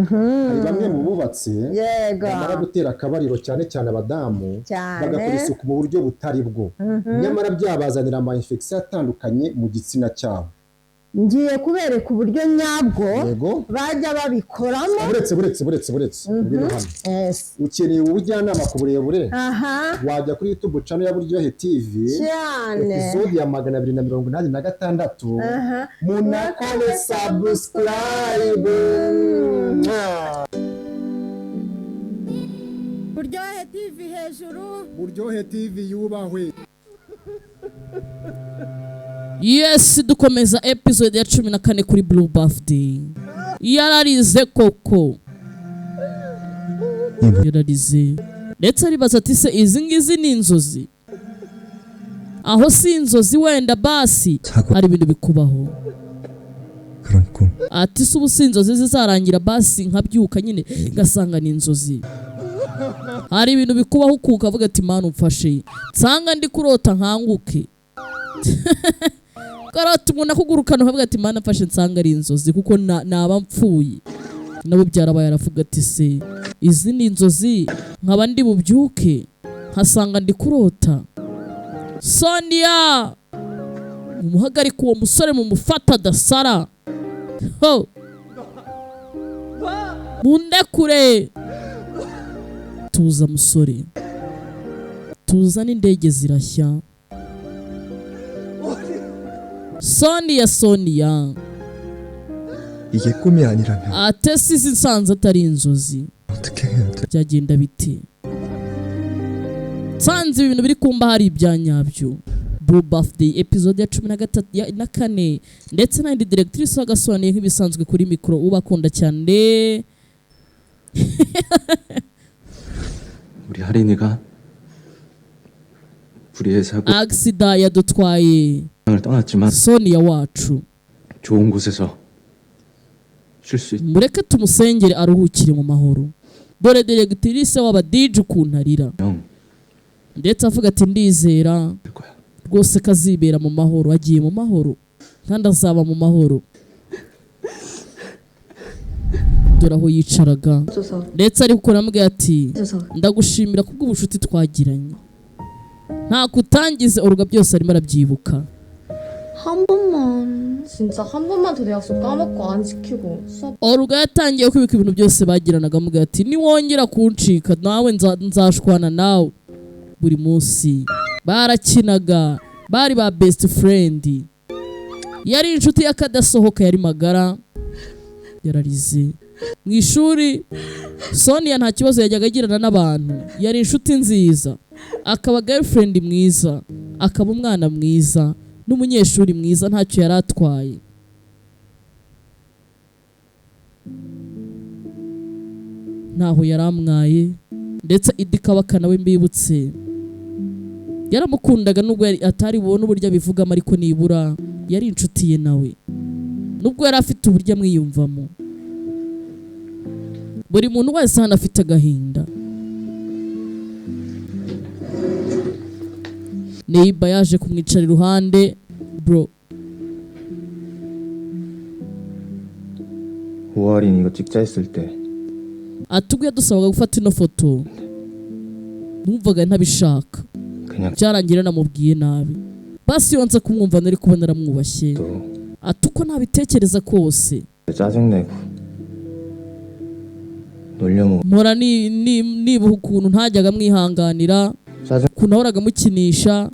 Hari bamwe mu bubatse bamara gutera akabariro, cyane cyane abadamu, bagakora isuku mu buryo butari bwo, nyamara byabazanira ama infection atandukanye mu gitsina cyabo. Ngiye kubereka uburyo nyabwo bajya babikoramo. Buretse, buretse, buretse, buretse, ngwino hano. Ukeneye ubujyanama ku burebure, wajya kuri YouTube channel ya Buryohe TV, episode ya 286, munakore subscribe. Buryohe TV hejuru. Buryohe TV yubahwe. Yes, dukomeza episode ya 14 kuri Blue Birthday. Yararize koko, yararize, ndetse aribaza ati: "Se izi ngizi ni inzozi? Aho si inzozi wenda basi?" 사고 Hari ibintu bikubaho. 그런 꿈 Ati: "Se ubu si inzozi zizarangira basi nkabyuka nyine ngasanga ni inzozi?" Hari ibintu bikubaho ukuka avuga ati: "Mana, umfashe nsanga ndi kurota nkanguke." Karota umuntu akugurukana, ukavuga ati: "Mana, mfashe nsanga ari inzozi, kuko naba mpfuye." Nabo byarabaye, aravuga ati: "Se izi ni inzozi, nkaba ndi bubyuke nkasanga ndi kurota?" Sonia, mumuhagarike uwo musore, mumufata adasara ho, mundekure. Tuza musore, tuza, n'indege zirashya. Sonia, Sonia. 이게 꿈이 아니라면 Ate sizi nsanze atari inzozi, 어떻게 해야 돼? byagenda bite? Nsanze ibintu biri kumba hari ibya nyabyo. Blue Birthday, episode ya 13 na kane, ndetse n'indi directrice wagasobanuye nk'ibisanzwe kuri mikoro ubakunda cyane. 우리 하린이가 불의의 사고를 Accident yadutwaye 떠났지만 Sonia wacu. 좋은 곳에서 쉴 수 Mureke tumusengere aruhukire mu mahoro. Dore directrice w'aba DJ ukuntu arira, 있으면 ndetse avuga ati: "Ndizera 될 거야. rwose kazibera mu mahoro, agiye mu mahoro kandi azaba mu mahoro." Dore aho yicaraga, 줘서 ndetse ari gukora, amubwira ati: 줘서 "Ndagushimira kubw'ubucuti twagiranye, nta kutangiza uruga." Byose arimo arabyibuka. 한 번만, 진짜 한 번만 더 내 약속 까먹고 안 지키고 수업 Oruga yatangiye kwibuka ibintu byose bagiranaga, amubwira ati: "Niwongera kuncika nawe nzashwana nawe." Buri munsi barakinaga, bari ba best friend, yari inshuti y'akadasohoka, yari magara. Yararize. Mu ishuri Sonia nta kibazo yajyaga agirana n'abantu, yari inshuti nziza, akaba girlfriend mwiza, akaba umwana mwiza n'umunyeshuri mwiza, ntacyo yari atwaye. Ntaho yari amwaye. Ndetse Idi Kabaka nawe mbibutse yaramukundaga, nubwo yari atari bubone uburyo abivugamo, ariko nibura yari inshuti ye nawe, nubwo yari afite uburyo amwiyumvamo. Buri muntu wese hano afite agahinda. Neiba yaje kumwicara iruhande, bro. 오하린 이거 찍자 했을 때 Ati: "Ubwo yadusabaga gufata ino foto numvaga ntabishaka." 그냥 Byarangira namubwiye nabi. Basi iyo nza kumwumva nari kuba naramwubashye. 또 Ati: "Uko nabitekereza kose, 짜증내고 놀려먹 mpora nibuha ukuntu ntajyaga mwihanganira, 짜증 ukuntu nahoraga mukinisha.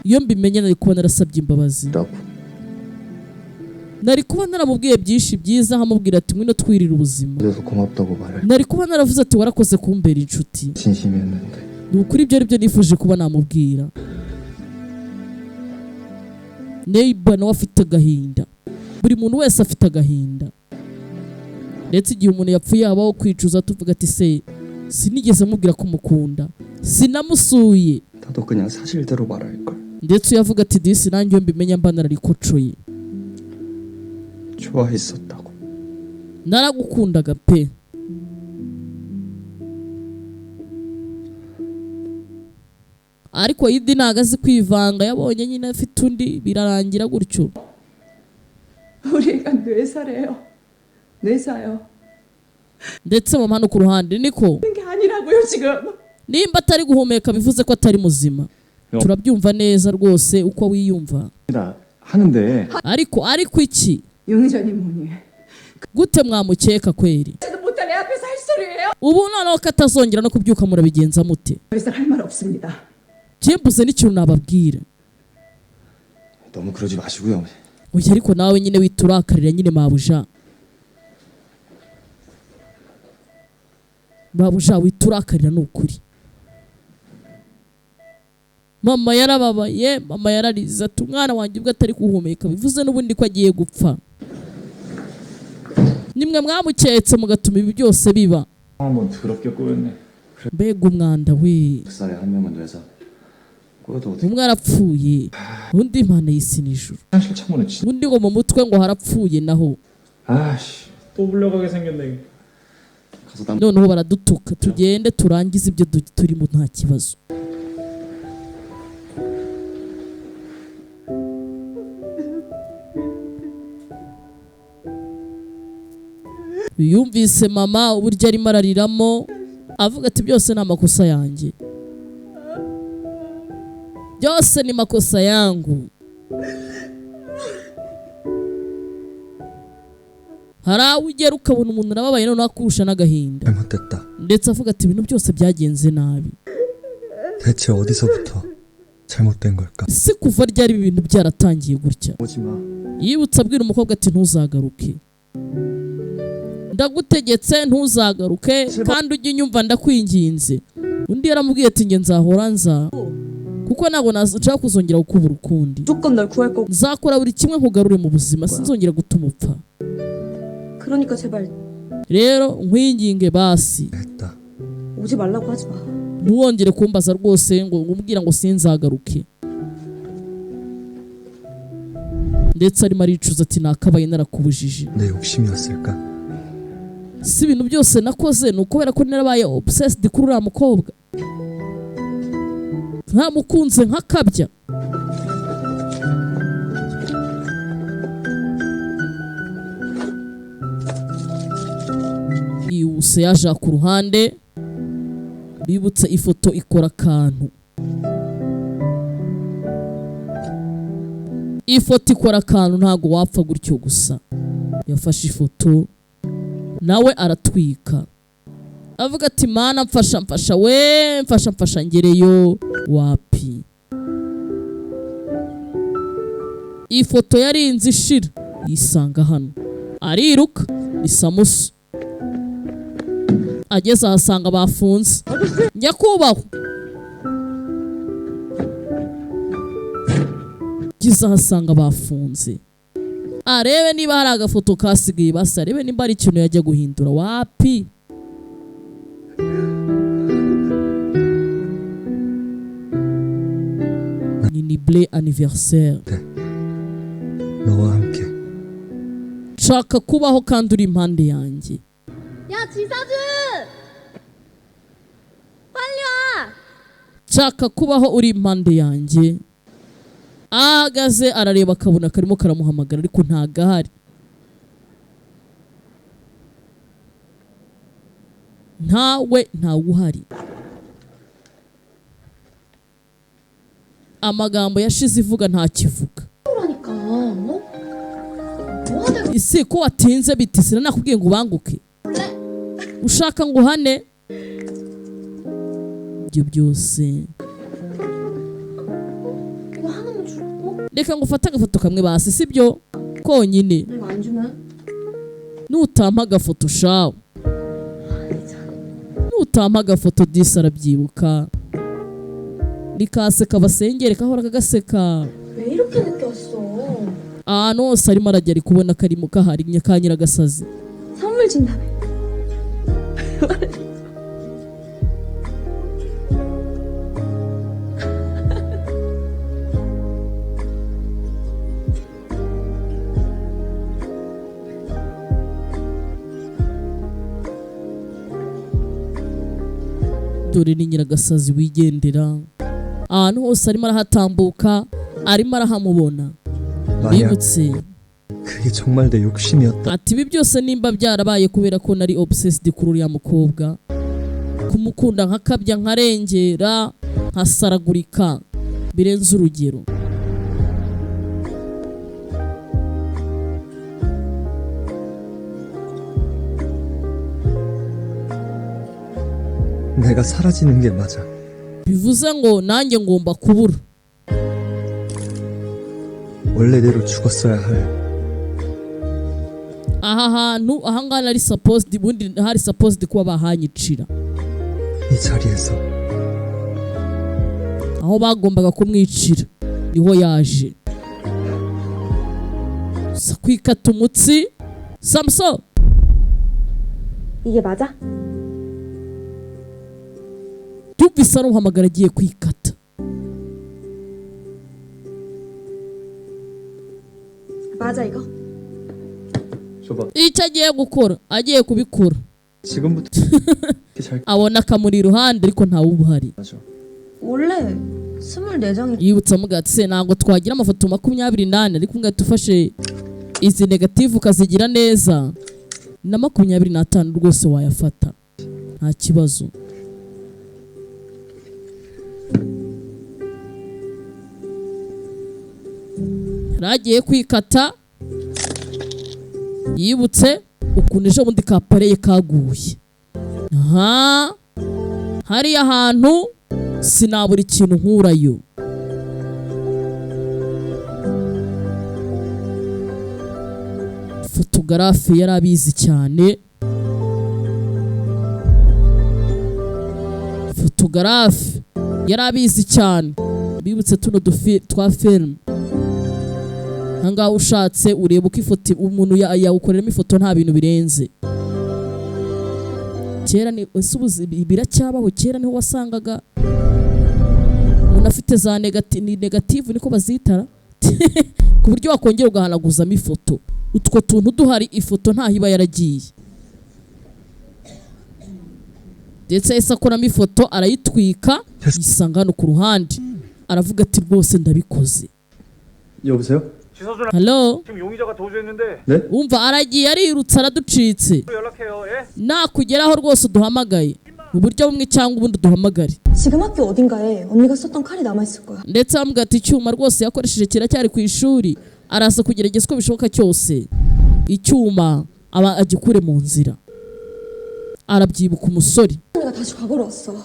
Iyo mbimenye nari kuba narasabye imbabazi, 나고 nari kuba naramubwiye byinshi byiza, nkamubwira ati: 'Ngwino twirire ubuzima.' 그래서 고맙다고 말할 Nari kuba naravuze ati: 'Warakoze kumbera inshuti.' 진심이었는데 Ni ukuri ibyo ari byo nifuje kuba namubwira." Neiba nawe afite agahinda, buri muntu wese afite agahinda. Ndetse igihe umuntu yapfuye habaho kwicuza, tuvuga ati: "Se sinigeze mubwira ko mukunda, sinamusuye." 나도 그냥 사실대로 말할 걸. Ndetse uyavuga ati: "Disi nanjye iyo mbimenya mba nararikocoye." 좋아했었다고. Naragukundaga pe. Ariko Yidi ntabwo azi kwivanga, yabonye nyine afite undi, birarangira gutyo. 우리 애가 뇌사래요. 뇌사요. Ndetse mama hano ku ruhande niko 게 아니라고요 지금. Nimba atari guhumeka bivuze ko atari muzima. Turabyumva neza rwose uko wiyumva. 하는데 Ariko iki? 용의자님 뭐니? Gute mwamukeka kweri? 저도 못할 애 앞에서 할 소리예요. Ubu noneho ko atazongera no kubyuka murabigenza mute? 더 이상 할 말 없습니다. Mbuze n'ikintu nababwira. 너무 그러지 마시고요. Oya, ariko nawe nyine witurakarira nyine mabuja. Mabuja, witurakarira ni ukuri. Mama yarababaye, mama yararize ati umwana wanjye ubwo atari guhumeka bivuze n'ubundi ko agiye gupfa. Nimwe mwamuketse mugatuma ibi byose biba. 한번 더럽게 꼬였네. Mbega umwanda we! 그 살에 한 명은 뇌사. 꼬여도 어떻게 Umwe arapfuye, undi Imana y'isi n'ijuru. 화장실 창문은 진짜. Undi ngo mu mutwe ngo harapfuye naho. 아씨, 또 불려가게 생겼네. 가서 남 Noneho baradutuka, tugende turangize ibyo turimo nta kibazo. Yumvise mama uburyo arimo arariramo, avuga ati byose ni amakosa yanjye, byose ni makosa yangu. Hari aho ugera ukabona umuntu arababaye noneho akurusha n'agahinda. 잘못됐다. Ndetse avuga ati ibintu byose byagenze nabi. 대체 어디서부터 잘못된 걸까? Ese kuva ryari ibi bintu byaratangiye gutya? 오지 마. Yibutse abwira umukobwa ati ntuzagaruke, ndagutegetse ntuzagaruke, kandi ujye unyumva ndakwinginze. Undi yaramubwiye ati njye nzahora nza kuko ntabwo nshaka kuzongera kukubura ukundi. 무조건 널 구할 거고. Nzakora buri kimwe nkugarure mu buzima, sinzongera gutuma upfa. 그러니까 제발 Rero nkwinginge basi 했다. 오지 말라고 하지 마. ntiwongere kumbaza rwose ngo umbwira ngo sinzagaruke. Ndetse arimo aricuza ati nakabaye narakubujije. 내 욕심이었을까? Si ibintu byose nakoze ni ukubera ko narabaye obsessed kuri uriya mukobwa, ntamukunze nkakabya. Yihuse yaje ku ruhande, bibutse ifoto ikora akantu. Ifoto ikora akantu, ntabwo wapfa gutyo gusa. Yafashe ifoto nawe aratwika, avuga ati Mana mfasha, mfasha we, mfasha, mfasha ngereyo. Wapi, ifoto yarinze ishira yisanga hano, ariruka ni Samuso. Ageze ahasanga bafunze. Nyakubahwa, ageze ahasanga bafunze, arebe niba hari agafoto kasigaye, basi arebe niba hari ikintu yajya guhindura. Wapi, ni nible anniversaire. 너와 함께 Nshaka kubaho kandi uri impande yanjye. 야 지사준! 빨리 와! Nshaka kubaho uri impande yanjye. Ahagaze arareba akabona karimo karamuhamagara ariko ntagahari. Ntawe, ntawe uhari. Amagambo yashize ivuga ntakivuga. 그러니까 어? 뭐하다 Isi ko watinze biti, sinanakubwiye ngo ubanguke, ushaka ngo uhane ibyo byose. 이거 하나만 줄 어? Reka ngo ufate agafoto kamwe basi, sibyo konyine. 이거 안 주면? Nutampa agafoto shawe, nutampa agafoto. Disi arabyibuka nikaseka basengere kahora kagaseka. 왜 이렇게 늦게 왔어? Ahantu hose arimo arajya ari kubona karimo kahari ka nyiragasazi. 선물 준다며. Dore ni nyiragasazi wigendera, ahantu hose arimo arahatambuka, arimo arahamubona. 만약 Bibutse 그게 정말 내 욕심이었다. Ati ibi byose nimba byarabaye kubera ko nari obsessed kuri uriya mukobwa, kumukunda nkakabya, nkarengera, nkasaragurika birenze urugero. 내가 사라지는 게 맞아. Bivuze ngo nanjye ngomba kubura. 원래대로 죽었어야 할 Aha hantu ahangaha nari supposed, ubundi hari supposed kuba bahanyicira. 이 자리에서 Aho bagombaga kumwicira niho yaje. Sa kwikata umutsi Samson. 이게 맞아? Tumvise aramuhamagara agiye kwikata. 맞아 이거? 줘봐. Icyo agiye gukora agiye kubikora, 지금부터 이렇게 잘 abona akamuri iruhande ariko ntawe uba uhari. 맞아. 원래 24장이 Yibutsa amuga ati se ntabwo twagira amafoto 24, ariko umwe ufashe izi negative ukazigira neza na 25 rwose wayafata nta kibazo. Yari agiye kwikata, yibutse ukuntu ejo bundi kapareye kaguye. Aha hariya hantu sinabura ikintu nkurayo. Fotogarafe yari abizi cyane. Fotogarafe yari abizi cyane. Bibutse tuno dufi twa film. Ahangaha ushatse ureba uko ifoto umuntu yawukoreramo ifoto nta bintu birenze. Kera ni ese ubu biracyabaho? Kera niho wasangaga umuntu afite za negative niko bazitara, ku buryo wakongera ugahanaguzamo ifoto. Utwo tuntu duhari ifoto ntaho iba yaragiye. Ndetse yahise akoramo ifoto arayitwika, yisanga hano ku ruhande, aravuga ati rwose ndabikoze. 여보세요? Hello? 지금 용의자가 도주했는데 Umva aragiye arirutse araducitse, 연락해요. 예? nakugeraho rwose uduhamagaye mu buryo bumwe cyangwa ubundi uduhamagare. 지금 학교 어딘가에 언니가 썼던 칼이 남아있을 거야. Ndetse bamubwira ati icyuma rwose yakoresheje kiracyari ku ishuri, araza kugerageza uko bishoboka cyose icyuma aba agikure mu nzira. Arabyibuka umusore. 언니가 다시 과거로 왔어.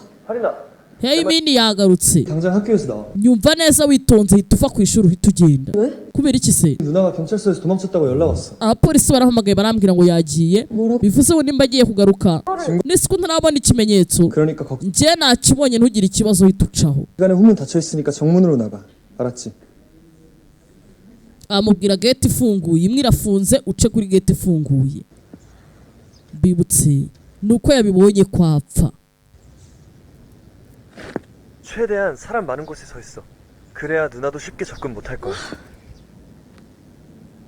Heyimini yagarutse. 당장 학교에서 나와. Nyumva neza witonze, hita uva ku ishuri uhita ugenda. Kubera iki se? 누나가 경찰서에서 도망쳤다고 연락 왔어. Abapolisi barahamagaye barambwira ngo yagiye, bivuze ngo nimba agiye kugaruka nese ko ntarabona ikimenyetso. 그러니까 걱 Njye nakibonye, ntugire ikibazo uhita ucaho. 시간에 후문 닫혀 있으니까 정문으로 나가. 알았지? Amubwira gate ifunguye imwe irafunze, uce kuri gate ifunguye. Bibutse nuko yabibonye kwapfa. 최대한 사람 많은 곳에 서 있어. 그래야 누나도 쉽게 접근 못 할 거야.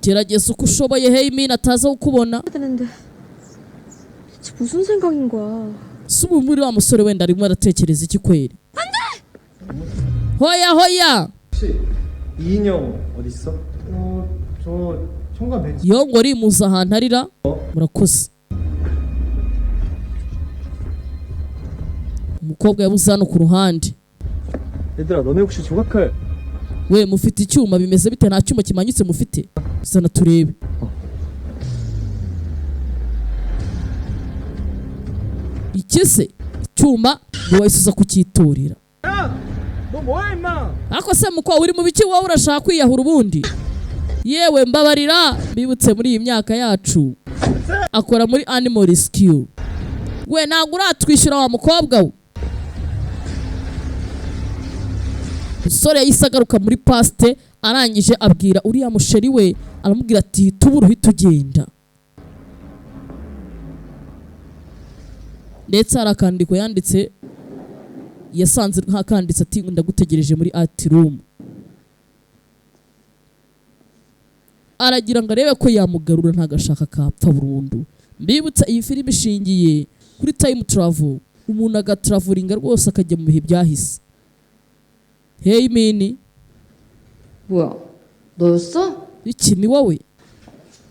Gerageza uko ushoboye Heyimini ataza kukubona. 되는데 대체 무슨 생각인 거야? Si ubu muri wa musore wenda arimo aratekereza iki kweri? Hoya hoya. 혹시 이인영 어디 있어? 저 총각 배 Yo ngo rimuza ahantu arira murakoze. Umukobwa yabuze hano ku ruhande. 얘들아, 너네 혹시 조각칼 We mufite icyuma bimeze bite? Nta cyuma kimanyutse mufite? Zana turebe. Iki se icyuma ntiwahise uza kucyiturira? 너 뭐야 임마? Ariko se mukwa uri mu biki wowe urashaka kwiyahura ubundi? Yewe mbabarira. Mbibutse muri iyi myaka yacu akora muri Animal Rescue. We ntabwo uratwishyura wa mukobwa we. Umusore yahise agaruka muri pasite, arangije abwira uriya musheri we, aramubwira ati tubura uhita ugenda. Ndetse hari akandiko yanditse, yasanze nk'akanditse ati ndagutegereje muri art room. Aragira ngo arebe ko yamugarura, ntagashaka kapfa burundu. Mbibutsa iyi filime ishingiye kuri time travel, umuntu agatravelinga rwose akajya mu bihe byahise. Hey mini. 뭐야? 너였어? Iki ni wowe?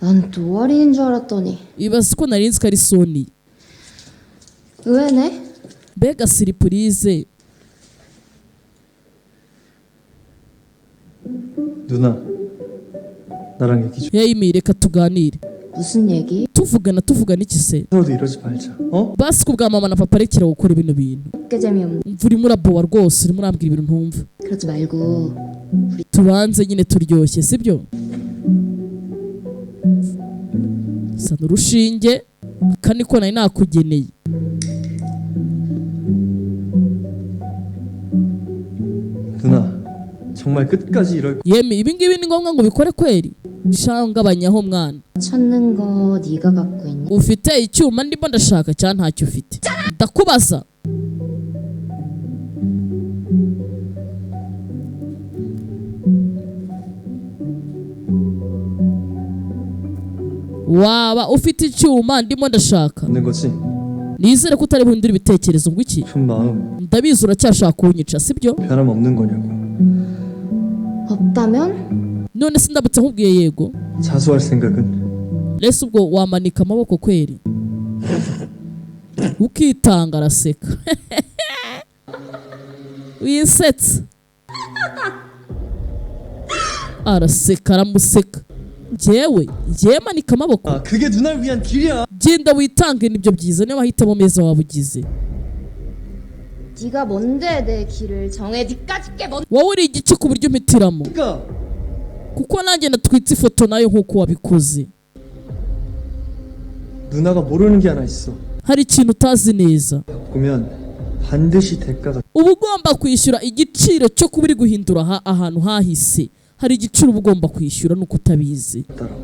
난 노아리인 줄 알았더니 Ibaze ko nari nzi ko ari Soni. 의외네. Mbega surprise! 누나 나랑 얘기 좀 Yeyimi, reka tuganire. 무슨 얘기? Tuvugana, tuvugana iki se? 서로도 이러지 말자 어? Basi ku bwa mama na papa, rekera gukora bino bintu. 꽤 재미없네. Mva, urimo urabowa rwose, urimo urambwira ibintu ntumva. 그러지 말고 Tubanze nyine turyoshye, sibyo? Sana urushinge kandi ko nari nakugeneye. 누나 정말 끝까지 이럴 Yemi, ibi ngibi ni ngombwa ngo ubikore kweri? Shangabanyaho mwana. 찾는 거 네가 갖고 있니? Ufite icyuma ndimo ndashaka cyangwa ntacyo ufite? Ndakubaza. Waba ufite icyuma ndimo ndashaka? 없는 거지? Nizere ko utari buhindure ibitekerezo. Ngo iki? 아픈 마음 Ndabizi uracyashaka kunyica, sibyo? 변함없는 거냐고. 없다면? None se ndamutse nkubwiye yego? 자수할 생각은? Rese ubwo wamanika amaboko kweri, ukitanga? Araseka, wisetsa, araseka, aramuseka. Njyewe manika amaboko? 아 그게 누나를 위한 길이야. Genda witange, nibyo byiza, niyo mahitamo meza waba ugize. 네가 뭔데 내 길을 정해? 니까짓 게 뭔? Wowe uri igice ku buryo umpitiramo? 그러니까 Kuko nanjye natwitse ifoto nayo nk'uko wabikoze. 누나가 모르는 게 하나 있어. Hari ikintu utazi neza. 보면 반드시 대가가 Uba ugomba kwishyura igiciro cyo kuba uri guhindura ahantu hahise. Hari igiciro uba ugomba kwishyura nuko utabizi. 따라와.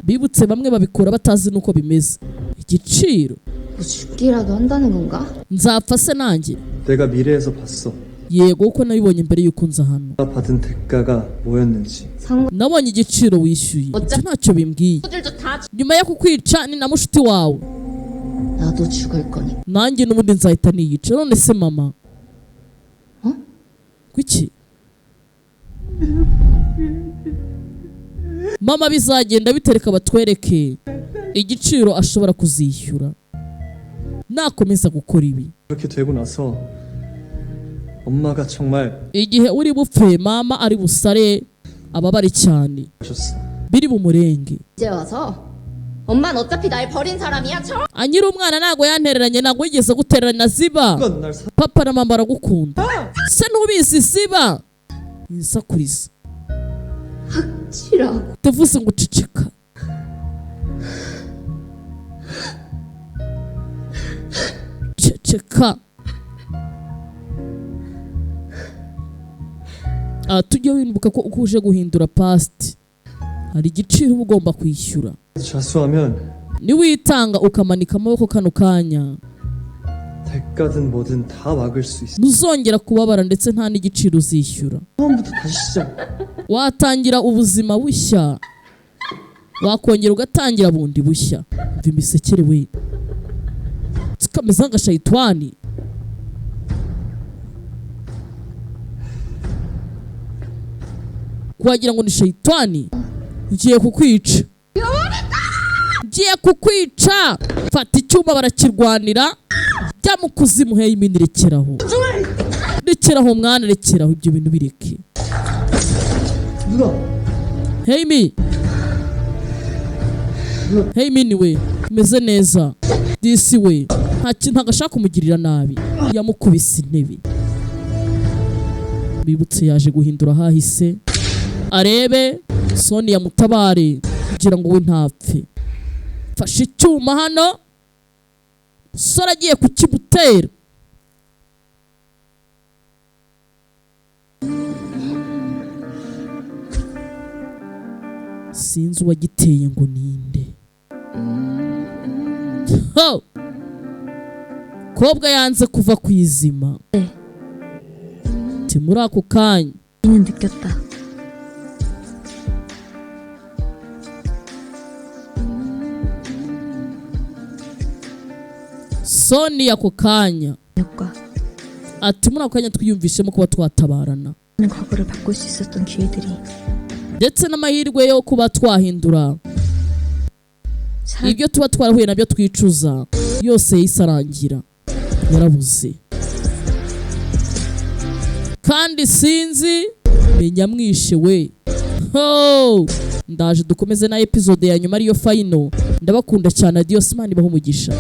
Bibutse bamwe babikora batazi nuko bimeze, igiciro. 뭐 죽기라도 한다는 건가? Nzapfa se nanjye? 내가 미래에서 봤어. Yego, kuko nabibonye mbere y'uko nza hano. 내가 받은 대가가 뭐였는지. 상관 Nabonye igiciro wishyuye, ibyo ntacyo bimbwiye. 들도 다 Nyuma yo kukwica ni na mushuti wawe. 나도 죽을 거니까. Nanjye n'ubundi nzahita niyica. None se mama? Kuki mama bizagenda bitereka batwereke igiciro ashobora kuzishyura nakomeza gukora ibi. 그렇게 되고 나서 엄마가 정말 Igihe uri bupfe, mama ari busare ababare cyane. 하셨어. Biri bumurenge. 이제 와서 엄만 어차피 날 버린 사람이야. 저 Anyiri umwana ntabwo yantereranye, ntabwo yigeze gutererana ziba. 그건 날 사... Papa na mama baragukunda, se ntubizi? Ziba insakuriza. 치라고. Ndavuze ngo ceceka. Ceceka. Ah, tujye wibuka ko uko uje guhindura past hari igiciro uba ugomba kwishyura. 자수하면 Niwitanga ukamanika amaboko kano kanya, 대가든 뭐든 다 막을 수 있어. ntuzongera kubabara ndetse nta n'igiciro uzishyura. 처음부터 다시 시작. Watangira ubuzima bushya, wakongera ugatangira bundi bushya. Umva imisekere we, tukameze nk'agashayitwani. Wagira ngo ni shayitwani. Ngiye kukwica, ngiye kukwica. Fata icyuma, barakirwanira. Jya mu kuzimu. Hey imini, rekeraho, rekeraho mwana, rekeraho ibyo bintu, bireke. 누나. Heyimi, Heyimini we, meze neza disi we. Nta kintu, ntabwo ashaka kumugirira nabi. Yamukubise intebe. Bibutse yaje guhindura ahahise arebe Soni yamutabare kugira ngo we ntapfe. Fashe icyuma hano, sore agiye kukimutera. Sinzi uwagiteye ngo ninde. Ho! Kobwa yanze kuva ku izima. Ti muri ako kanya 는 느꼈다. Soni ako kanya 과 ati muri ako kanya twiyumvishemo kuba twatabarana 과거를 바꿀 수 있었던 기회들이 ndetse n'amahirwe yo kuba twahindura Ibyo tuba twarahuye nabyo twicuza yose yahise arangira, yarabuze. Kandi sinzi, menya mwishe we. Ho! Ndaje dukomeze na episode ya nyuma, ariyo final. Ndabakunda cyane. Adios, Imana ibahe umugisha.